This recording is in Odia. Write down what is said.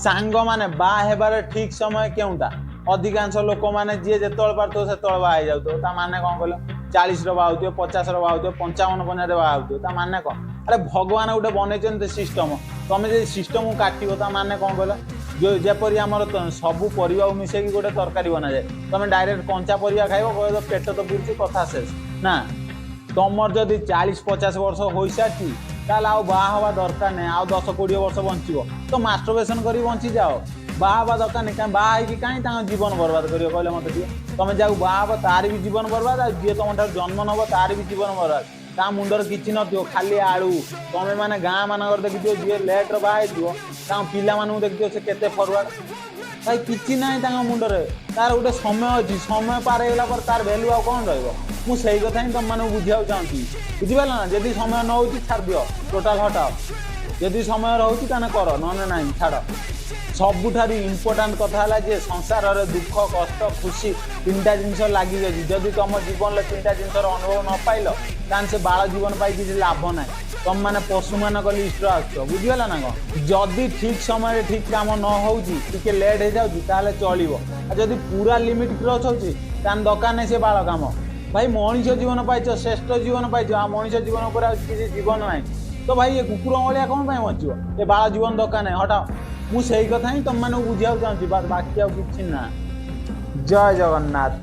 ସାଙ୍ଗମାନେ, ବାହା ହେବାର ଠିକ ସମୟ କେଉଁଟା? ଅଧିକାଂଶ ଲୋକମାନେ ଯିଏ ଯେତେବେଳେ ପାରୁଥିବ ସେତେବେଳେ ବାହା ହେଇଯାଉଥିବ। ତା ମାନେ କଣ କହିଲ? 40ର ବାହା ହଉଥିବ, 50ର ବାହା ହଉଥିବ, 55 ପଞ୍ଚାରେ ବାହା ହଉଥିବ। ତା ମାନେ କଣ? ଆରେ, ଭଗବାନ ଗୋଟେ ବନେଇଛନ୍ତି ସିଷ୍ଟମ। ତମେ ଯଦି ସିଷ୍ଟମକୁ କାଟିବ, ତା ମାନେ କଣ କହିଲ? ଯୋଉ ଯେପରି ଆମର ସବୁ ପରିବାକୁ ମିଶେଇକି ଗୋଟେ ତରକାରୀ ବନାଯାଏ। ତମେ ଡାଇରେକ୍ଟ କଞ୍ଚା ପରିବା ଖାଇବ, କହିବ ପେଟ ତ ପୁରୁଛି, କଥା ଶେଷ ନା। ତମର ଯଦି 40-50 ବର୍ଷ ହୋଇସାରିଛି, ତାହେଲେ ଆଉ ବାହା ହବା ଦରକାର ନାହିଁ। ଆଉ 10-20 ବର୍ଷ ବଞ୍ଚିବ ତ ମାଷ୍ଟରବେସନ କରି ବଞ୍ଚିଯାଅ। ବାହା ହବା ଦରକାର ନାହିଁ। କାହିଁ ବାହା ହେଇକି କାହିଁ ତାଙ୍କ ଜୀବନ ବର୍ବାଦ କରିବ, କହିଲେ ମତେ ଟିକେ? ତମେ ଯାହାକୁ ବାହା ହବ, ତାର ବି ଜୀବନ ବର୍ବାଦ, ଆଉ ଯିଏ ତମ ଠାରୁ ଜନ୍ମ ନବ, ତାର ବି ଜୀବନ ବର୍ବାଦ। ତା ମୁଣ୍ଡରେ କିଛି ନଥିବ, ଖାଲି ଆଳୁ। ତମେ ମାନେ ଗାଁ ମାନଙ୍କରେ ଦେଖିଥିବ, ଯିଏ ଲେଟ୍ରେ ବାହା ହେଇଥିବ, ତାଙ୍କ ପିଲାମାନଙ୍କୁ ଦେଖିଥିବ ସେ କେତେ ଫରୱାର୍ଡ। ଭାଇ, କିଛି ନାହିଁ ତାଙ୍କ ମୁଣ୍ଡରେ। ତାର ଗୋଟେ ସମୟ ଅଛି। ସମୟ ପାର ହେଇଗଲା ପରେ ତାର ଭ୍ୟାଲୁ ଆଉ କ'ଣ ରହିବ? ମୁଁ ସେଇ କଥା ହିଁ ତମମାନଙ୍କୁ ବୁଝିବାକୁ ଚାହୁଁଛି। ବୁଝିପାରିଲ ନା? ଯଦି ସମୟ ନ ହଉଛି, ଛାଡ଼ି ଦିଅ, ଟୋଟାଲ ହଟାଅ। ଯଦି ସମୟ ରହୁଛି, ତାହେଲେ କର, ନହେଲେ ନାହିଁ, ଛାଡ଼। ସବୁଠାରୁ ଇମ୍ପୋର୍ଟାଣ୍ଟ କଥା ହେଲା ଯେ ସଂସାରରେ ଦୁଃଖ, କଷ୍ଟ, ଖୁସି ତିନିଟା ଜିନିଷ ଲାଗିକି ଅଛି। ଯଦି ତମ ଜୀବନରେ ତିନିଟା ଜିନିଷର ଅନୁଭବ ନ ପାଇଲ, ତାହେଲେ ସେ ବାଳ ଜୀବନ ପାଇ କିଛି ଲାଭ ନାହିଁ। ତମମାନେ ପଶୁମାନଙ୍କ ଲିଷ୍ଟରେ ଆସୁଛ। ବୁଝିଗଲା ନା କଣ? ଯଦି ଠିକ ସମୟରେ ଠିକ କାମ ନ ହଉଛି, ଟିକେ ଲେଟ୍ ହେଇଯାଉଛି, ତାହେଲେ ଚଳିବ। ଆଉ ଯଦି ପୁରା ଲିମିଟ କ୍ରସ୍ ହଉଛି, ତାହେଲେ ଦରକାର ନାହିଁ ସେ ବାଳ କାମ। ଭାଇ, ମଣିଷ ଜୀବନ ପାଇଛ, ଶ୍ରେଷ୍ଠ ଜୀବନ ପାଇଛ। ଆଉ ମଣିଷ ଜୀବନ ଉପରେ ଆଉ କିଛି ଜୀବନ ନାହିଁ ତ ଭାଇ, ଏ କୁକୁର ଭଳିଆ କ'ଣ ପାଇଁ ବଞ୍ଚିବ? ଏ ବାଳ ଜୀବନ ଦରକାର ନାହିଁ, ହଟାଅ। ମୁଁ ସେଇ କଥା ହିଁ ତମମାନଙ୍କୁ ବୁଝିବାକୁ ଚାହୁଁଛି, ବାକି ଆଉ କିଛି ନା। ଜୟ ଜଗନ୍ନାଥ।